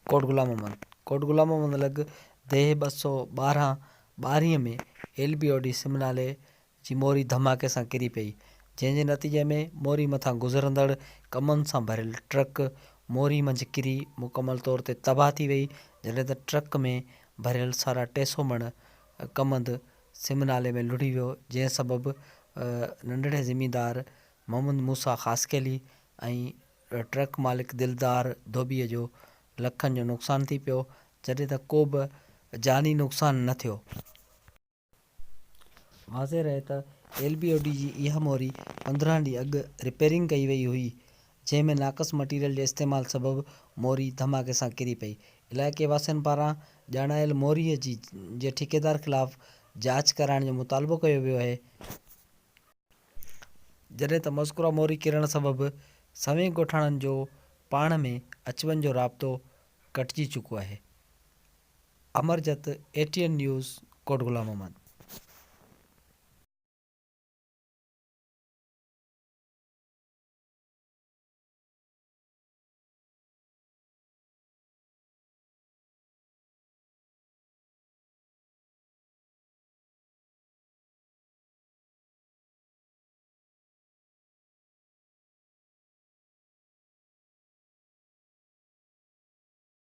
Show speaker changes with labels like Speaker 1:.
Speaker 1: ڪوٽ غلام محمد، ڪوٽ غلام محمد لڳ ديهه 212 ٻارهين ۾ ايل بي او ڊي سم نالي جي موري ڌماڪي سان ڪري پئي، جنهن جي نتيجي ۾ موري مٿان گذرندڙ ڪمن سان ڀريل ٽرڪ موري منجهه ڪري مڪمل طور تي تباهه ٿي وئي، جڏهن ته ٽرڪ ۾ ڀريل ساڍا ٽي سئو مڻ ڪمند سم نالي ۾ لڙهي ويو، جنهن سبب ننڍڙي زميندار محمد موسيٰ خاصخيلي ۽ ٽرڪ مالڪ دلدار ڌوٻيء جو لکن جو نقصان ٿي پيو، جڏهن ته ڪوبه جاني نقصان نه ٿيو. واضح رهي ته ايل بي او ڊي جي اها موري 15 ڏينهن اڳ رپيئرنگ ڪئي وئي هئي، جنهن ۾ ناقص مٽيريل جي استعمال سبب موري ڌماڪي سان ڪري پئي. علائقي واسين پاران ڄاڻايل موري جي جي ٺيڪيدار خلاف جاچ ڪرائڻ جو مطالبو ڪيو ويو آهي. جڏهن ته مذڪوره موري ڪرڻ سبب سوين ڳوٺاڻن جو پاڻ ۾ اچ وڃ جو رابطو ڪٽجي چڪو آهي. Amarjit, A T N news, Kot Ghulam Muhammad.